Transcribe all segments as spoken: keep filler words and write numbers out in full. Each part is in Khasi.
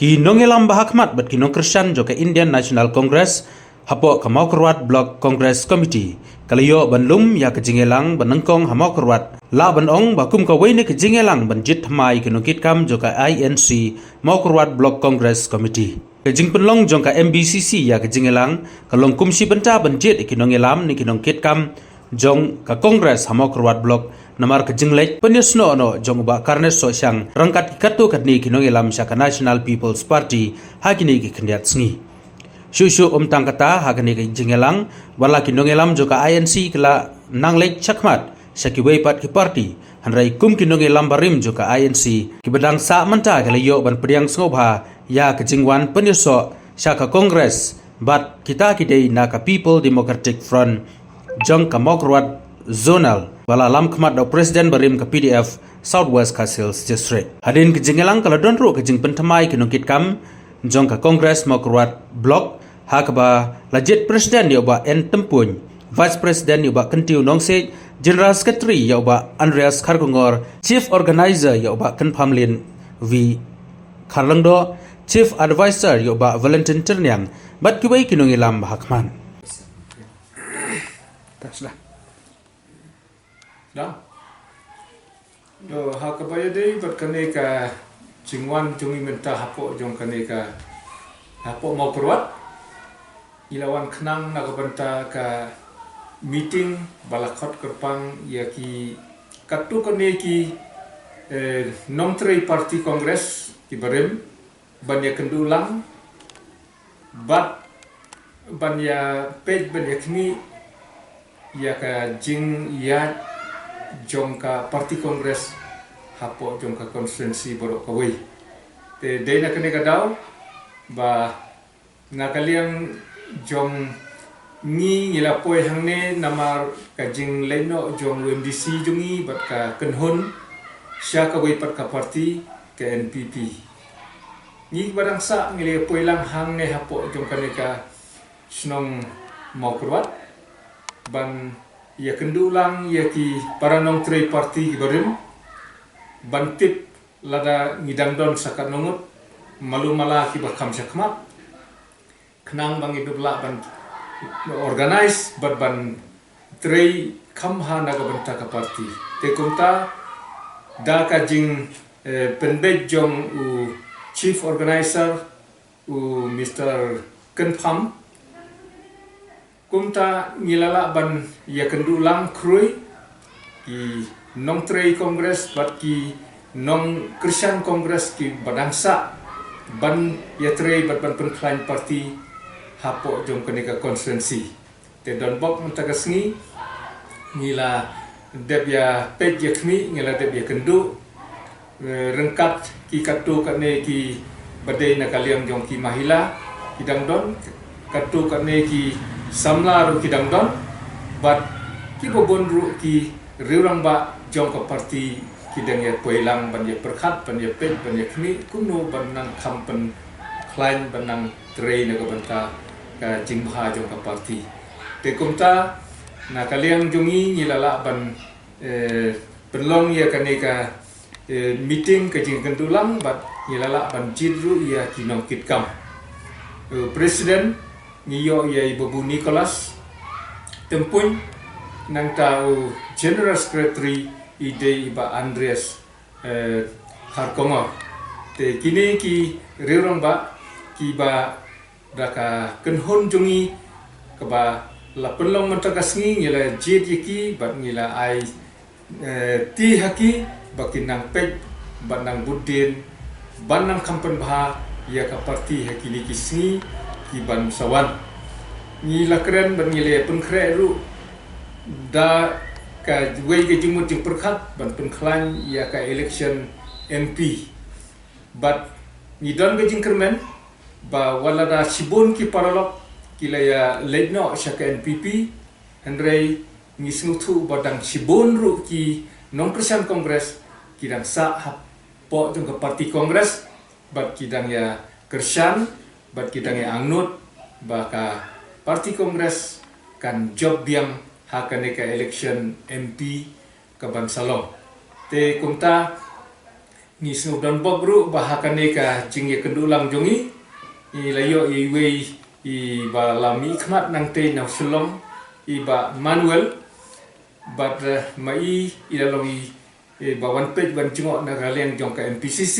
Ki nongïalam ba ha khmat bad ki nongkyrshan jong ka Indian National Congress hapoh ka Mawkyrwat Block Congress Committee ka la ïoh ban lum ïa ka jingïalang ba nyngkong ha Mawkyrwat, lah ban ong ba kum kawei na ka jingïalang ban jied thymmai ki nongkitkam jong ka I N C Mawkyrwat Block Congress Committee. Ka jingpynlong jong ka M B C C ïa ka jingïalang ka long kum shi bynta ban jied ïa ki nongïalam ne ki nongkitkam jong ka Congress ha Mawkyrwat Block, namar ka jingleit pynïasnoh noh jong u Bah Carnes Sohshang ryngkat ki katto katne ki nongïalam sha ka National People's Party ha kine ki khyndiat sngi. Shuh shuh ym tang kata, ha kane ka jingïalang wat la ki nongïalam jong ka I N C ki la nang leit shakhmat sha kiwei pat ki party, hynrei kum ki nongïalam barim jong ka I N C kiba dang sah mynta ki la ïoh ban pdiang sngewbha ïa ka jingwan pynïasoh sha ka Congress bad kita ki dei na ka People Democratic Front jong ka Mawkyrwat Zonal, ba la lam khmat da u President barim ka P D F South West Khasi Hills District. Hadien ka jingïalang ka la don ruh ka jingpynthymmai ki nongkitkam jong ka Congress Mawkyrwat Block, ha kaba la jied President ïa u Bah N Tympuin, Vice President ïa u Bah Kyntiew Nongsiej, General Secretary ïa u Bah Andreas Kharkongor, Chief Organizer ïa u Bah Kynphamlien V Kharlyngdoh, Chief Advisor ïa u Bah Valentine Tyrniang bad kiwei ki nongïalam ba ha khmat. Dah. Dah. Yo, ha kaba ïadei bad kane ka jingwan jong ngi mynta hapoh jong kane ka, hapoh Mawkyrwat. Ngi la wan khnang na ka bynta ka meeting ba la khot kyrpang ïa ki katto katne ki, eh, nongtrei party Congress ki barim ban ïakynduh lang bad ban ïa peit ban ïa khmih ïa ka jingïaid jong ka party Congress hapoh jong ka constituency baroh kawei. Te dei na kane ka daw ba na ka liang jong ngi, ngi la poi hangne namar ka jingleit noh jong u M D C jong ngi bad ka kynhun sha kawei pat ka party, ka N P P. Ngi ba dang sah ngi la poi lang hangne hapoh jong kane ka shnong Mawkyrwat ban ïakynduh lang ïa ki para nongtrei party ki barim ban tip lada ngi dang don sa katno ngut, malu mala kiba kham shakhmat, khnang ba ngin ïa lah ban organize bad ban trei kham bha na ka bynta ka party. Te kumta da ka jing, eh, pynbeit jong u Chief Organizer, u Mister Kynpham, kumta ngi la lah ban ïakynduh lang khrui ki nongtrei Congress bad ki nongkyrshan Congress kiba dang sah ban ïatrei bad ban pynkhlaiñ party hapoh jong kane ka constituency. Te don bok mynta ka sngi ngi la dep ïa peit ïa khmih, ngi la dep ïakynduh, eh, ryngkat ki katto katne kiba dei na ka liang jong ki mahila ki dang don, katto katne ki samla ruh ki dang don, bad kiba bun ruh ki riewrangbah jong ka party ki dang ïa poi lang ban ïa pyrkhat, ban ïa peit, ban ïa khmih kumno ban nang kham pynkhlaiñ, ban nang trei na ka bynta ka jingbha jong ka party. Te kumta na ka liang jong ngi ngi la lah ban, eh, pynlong ïa kane ka, eh, meeting, ka jingkynduh lang bad ngi la lah ban jied ruh ïa ki nongkitkam. Eh, President ngi ïoh ïa i Babu Nicholas Tympuin, nangta u General Secretary i dei i Bah Andreas, eh, Kharkongor. Te kine ki riewrangbah kiba da ka kynhun jong ngi kaba la pynlong mynta ka sngi ngi la jied ïa ki bad ngi la ai, eh, ti ha ki ba kin nang peit bad nang bud dien ban nang kham pynbha ïa ka party ha kine ki sngi kiban sa wan. Ngi la kren bad ngi la pynkhreh ruh da kawei ka jingmut jingpyrkhat ban pynkhlaiñ ïa ka election M P. Bad ngi don ka jingkyrmen ba wat la da shibun ki paralok ki la ïa leit noh sha ka N P P, hynrei ngi sngewthuh ba dang shibun ruh ki nongkyrshan Congress ki dang sah hapoh jong ka party Congress bad ki dang ïa kyrshan bad ki dang ïa angnud ba ka party Congress kan jop biang ha kane ka election M P kaban sa long. Te kumta Ngi sngewdon bok ruh ba ha kane ka jingïakynduh lang jong ngi, ngi la ïoh ïa iwei i ba la mihkhmat nangtei na Shillong, i Bah Manuel, bad, eh, ma i, i la long i, i ba wan peit wan jngoh na ka liang jong ka M P C C,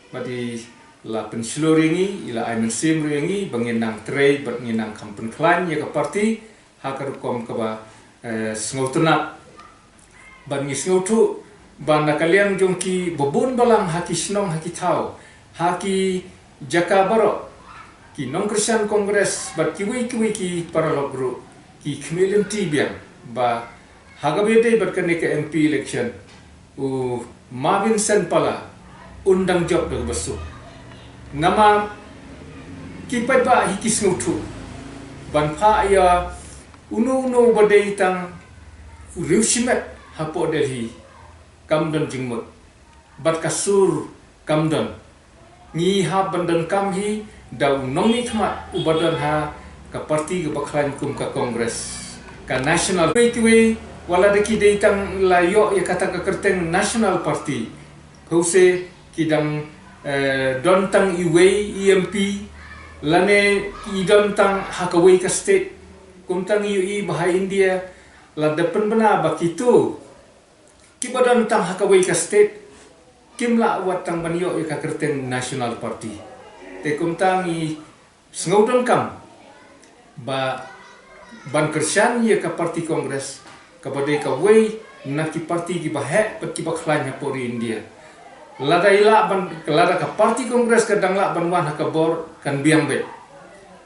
bad i la pynshlur ïa ngi, i la ai mynsiem ruh ïa ngi, ba ngin nang trei, bad ngin nang kham pynkhlaiñ ïa ka party, ha ka rukom kaba, eh, sngewtynnat. Bad ngi sngewthuh ba na ka liang jong ki babun balang ha ki shnong ha ki thaw, ha ki jaka baroh, ki nongkyrshan Congress bad kiwei kiwei ki paralok ruh ki khmih lynti biang ba ha kaba ïadei bad kane ka M P election, u Ma Vincent Pala un dang jop da kaba suk. Namar ki paidbah hi ki sngewthuh ban phah ïa uno uno uba dei tang u riewshimet hapoh Delhi kam don jingmut. Bad ka sur kam don. Ngi hap ban donkam hi da u nongmihkhmat uba don ha ka party kaba khlaiñ kum ka Congress, ka National. Kiwei kiwei, wat la da ki dei tang la ïoh ïa kata ka kyrteng National Party, phew se ki dang, eh, don tang iwei i M P, lane i don tang ha kawei ka state. Kumta ngi ïohi ba ha India, lada pynbna ba kito kiba don tang ha kawei ka state kim lah wat tang ban ïoh ïa ka kyrteng National Party. Te kumta ngi sngewdonkam ba ban kyrshan ïa ka party Congress, kaba dei kawei na ki party kiba heh bad kiba khlaiñ hapoh ri India. Lada i lah ban, lada ka party Congress ka dang lah ban wan ha ka bor, kan biang beit.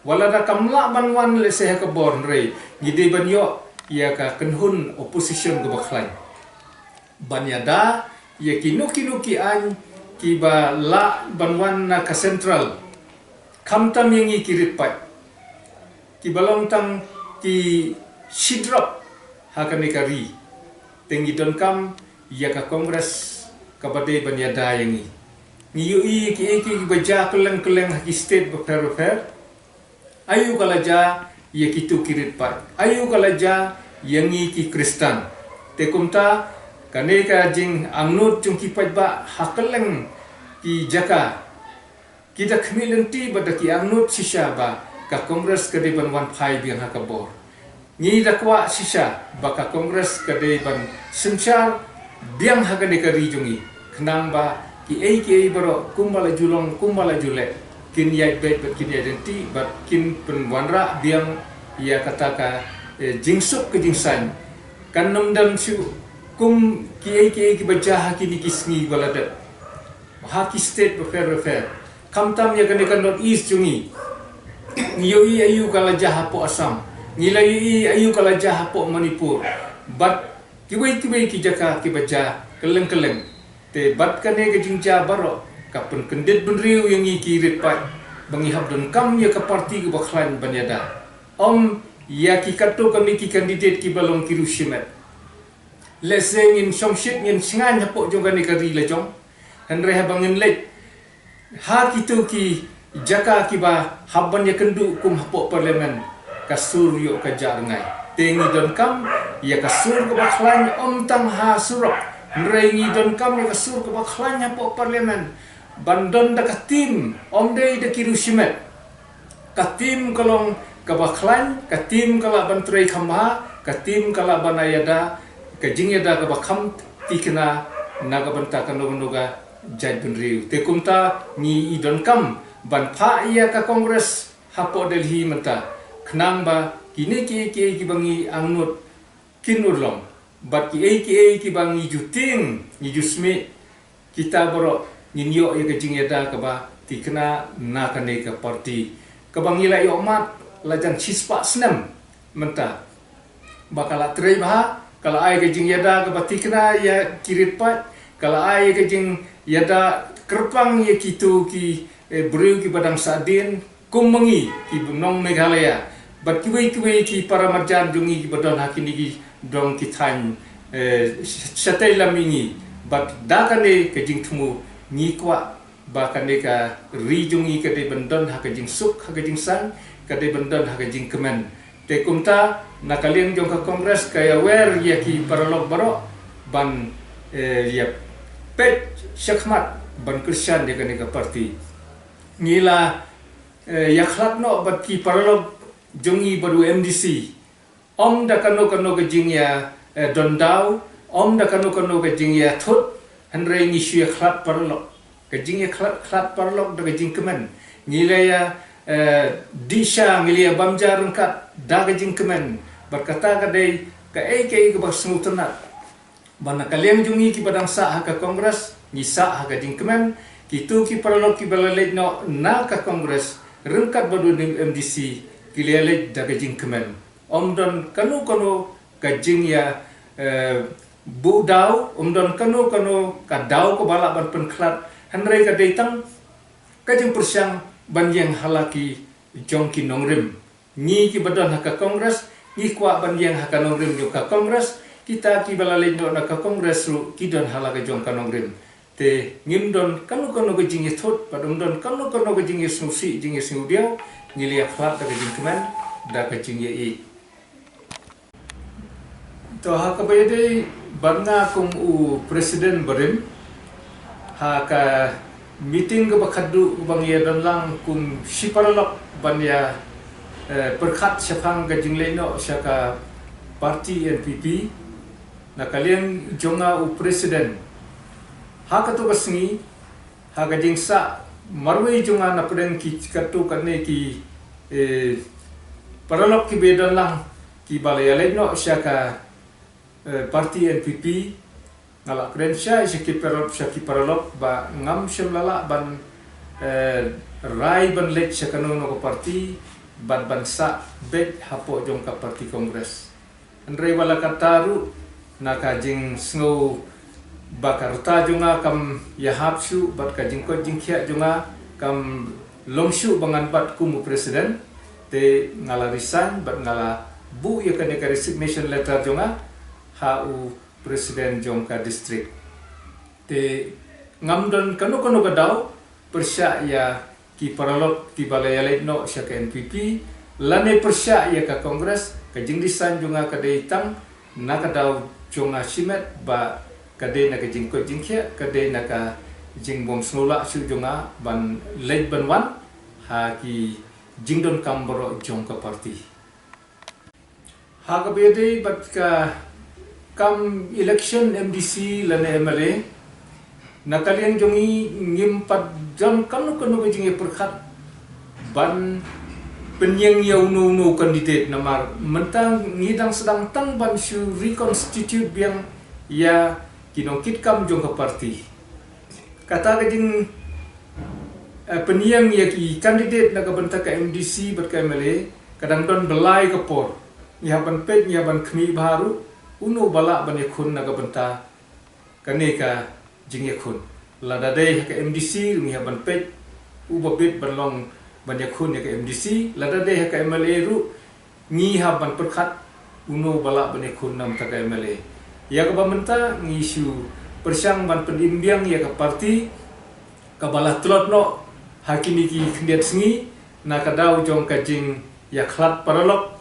Wat lada kam lah ban wan lehse ha ka bor, hynrei ngi dei ban ïoh ïa ka kynhun opposition kaba khlaiñ ban ïada ïa kino kino ki aiñ kiba lah ban wan na ka central, khamtam ïa ngi ki rit paid kiba long tang ki shidrop ha kane ka ri. Te ngi donkam ïa ka Congress kaba dei ban ïada ïa ngi. Ngi ïohi ïa kiei kiei kiba jia kylleng kylleng ha ki state bapher bapher. Aïu ka la jia ïa kito ki rit paid? Aïu ka la jia ïa ngi ki Khristan? Te kumta, kane ka jingangnud jong ki paidbah ha kylleng ki jaka, ki da khmih lynti bad da ki angnud shisha ba ka Congress ka dei ban wan phai biang ha ka bor. Ngi da kwah shisha ba ka Congress ka dei ban synshar biang ha kane ka ri jong ngi, khnang ba kiei kiei baroh kumba la ju long, kumba la ju leh, kin ïaid beit bad kin ïaid lynti bad kin pynwanrah biang ïa kata ka, eh, jingsuk ka jingsain. Kan ym don shuh kum kiei kiei kiba jia ha kine ki sngi ba la dep ha ki state bapher bapher. Khamtam ïa kane ka North East jong ngi. Ngi ïohi aïu ka la jia hapoh Assam. Ngi la ïohi aïu ka la jia hapoh Manipur. Bad kiwei kiwei ki jaka kiba jia kylleng kylleng. Te bad kane ka jingjia baroh ka pynkyndit bynriew ïa ngi ki rit paid ba ngi hap donkam ïa ka party kaba khlaiñ ban ïada. Ym ïa ki katto katne ki candidate kiba long ki riewshimet. Lehse ngin shongshit, ngin shngaiñ hapoh jong kane ka ri la jong. Hynrei haba ngin leit ha kito ki jaka kiba hap ban ïakynduh kum hapoh Parliament, ka sur ïoh ka jah rngai. Te ngi donkam ïa ka sur kaba khlaiñ ym tang ha surok, hynrei ngi donkam ïa ka sur kaba khlaiñ hapoh Parliament ban don da ka team, ym dei da ki riewshimet. Ka team ka long kaba khlaiñ, ka team ka lah ban trei kham bha, ka team ka lah ban ïada ka jingïada kaba kham thikna na ka bynta kano kano ka jaitbynriew. Te kumta ngi i donkam ban phah ïa ka Congress hapoh Delhi mynta, khnang ba kine kiei kiei kiba ngi angnud kin urlong, bad kiei kiei kiba ngi ju tieng, ngi ju smiej, kita baroh ngin ïoh ïa ka jingïada kaba thikna na kane ka party kaba ngi la ïoh mad la jan shispah snem mynta. Ba ka la trei bha, ka la ai ka jingïada kaba thikna ïa ki rit paid, ka la ai ka jingïada kyrpang ïa kito ki, eh, briew kiba dang sahdien, kum ma ngi ki nong Meghalaya bad kiwei kiwei ki para marjan jong ngi kiba don ha kine ki dong ki thaiñ, eh, shatei lam ïa ngi. Bad da kane ka jingthmu ngi kwah ba kane ka ri jong ngi ka dei ban don ha ka jingsuk, ha ka jingsain, ka dei ban don ha ka jingkmen. Te kumta na ka liang jong ka Congress ka ïawer ïa ki paralok baroh ban, eh, ïa peit shakhmat ban kyrshan ïa kane ka party. Ngi la, eh, ïakhlad noh bad ki paralok jong ngi bad u M D C. Ym da kano kano ka jingïa, eh, don daw, ym da kano kano ka jingïathut, hynrei ngi shu ïakhlad paralok. Ka jingïakhlad, khlad paralok da ka jingkmen. Ngi la ïa, eh, dih sha, ngi la ïa bam ja ryngkat da ka jingkmen. Bad kata ka dei kaei kaei kaba sngewtynnat. Ba na ka liang jong ngi kiba dang sah ha ka Congress, ngi sah ha ka jingkmen, kito ki paralok kiba la leit noh na ka Congress ryngkat bad u M D C, ki la leit da ka jingkmen. Ym don kano kano ka jingïa, eh, buh daw, ym don kano kano ka daw kaba lah ban pynkhlad, hynrei ka dei tang ka jingpyrshang ban ïeng ha la ki jong ki nongrim. Ngi kiba don ha ka Congress, ngi kwah ban ïeng ha ka nongrim jong ka Congress, kita kiba la leit noh na ka Congress ruh ki don ha la ka jong ka nongrim. Te ngim don kano kano ka jingïathut, bad ym don kano kano ka jingïasngewsih, jingïasngewdiaw, ngi la ïakhlad da ka jingkmen, da ka jingïaid. To ha kaba ïadei bad nga kum u president barim, ha ka meeting kaba khadduh kaba ngi ïa don lang kum shi paralok ban ïa, eh, pyrkhat shaphang ka jingleit noh sha ka party N P P, na ka liang jong nga u president. Ha kato ka sngi, ha ka jingsah marwei jong nga na pdeng ki kato kane ki, eh, paralok kiba ïa don lang kiba la ïa leit noh sha ka, eh, party N P P, nga la kren shai sha ki paralok, sha ki paralok ba ngam shym la lah ban, eh, rai ban leit sha kano kano ka party, bad ban sah beit hapoh jong ka party Congress. Hynrei wat la katta ruh, na ka jingsngew ba ka rta jong nga kam ïa hap shuh, bad ka jingkoit jingkhiah jong nga kam long shuh ba ngan bat kum u president, te nga la resign, bad nga la buh ïa kane ka resignation letter jong nga ha u president jong ka district. Te ngam don kano kano ka daw pyrshah ïa ki paralok kiba la ïa leit noh sha ka N P P, lane pyrshah ïa ka Congress. Ka jingresign jong nga ka dei tang na ka daw jong nga shimet, ba ka dei na ka jingkoit jingkhiah, ka dei na ka jingbym sngewlah shuh jong nga ban leit ban wan ha ki jingdonkam baroh jong ka party. Ha kaba ïadei bad ka kam election M D C lane M L A, na ka liang jong ngi ngim pat don kano kano ka jingïapyrkhat ban pynïeng ïa uno uno u candidate, namar mynta ngi dang sdang tang ban shu reconstitute biang ïa ki nongkitkam jong ka party. Kata ka jing, eh, pynïeng ïa ki candidate na ka bynta ka M D C bad ka M L A, ka dang don ba lai ka por. Ngi hap ban peit, ngi hap ban khmih bha ruh, uno ba lah ban ïakhun na ka bynta kane ka jingïakhun. Lada dei ha ka M D C ruh ngi hap ban peit uba bit ban long ban ïakhun ïa ka M D C, lada dei ha ka M L A ruh ngi hap ban pyrkhat uno ba lah ban ïakhun na ka bynta ka M L A. Ïa kaba mynta ngi shu pyrshang ban pynim biang ïa ka party kaba la tlot noh ha kine ki khyndiat sngi, na ka daw jong ka jingïakhlad paralok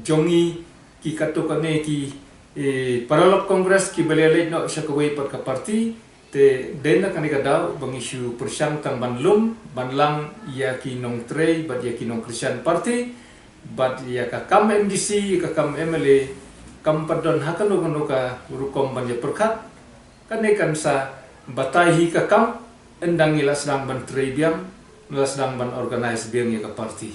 jong ngi, ki katto katne ki, eh, paralok Congress kiba la ïaleit noh sha kawei pat ka party. Te dei na kane ka daw ba ngi shu pyrshang tang ban lum ban lang ïa ki nongtrei bad ïa ki nongkyrshan party, bad ïa ka kam M D C, ïa ka kam M L A, kam pat don ha kano kano ka rukom ban ïapyrkhat. Kane kan sa batai hi ka kam, ynda ngi la sdang ban trei biang, la sdang ban organise biang ïa ka party.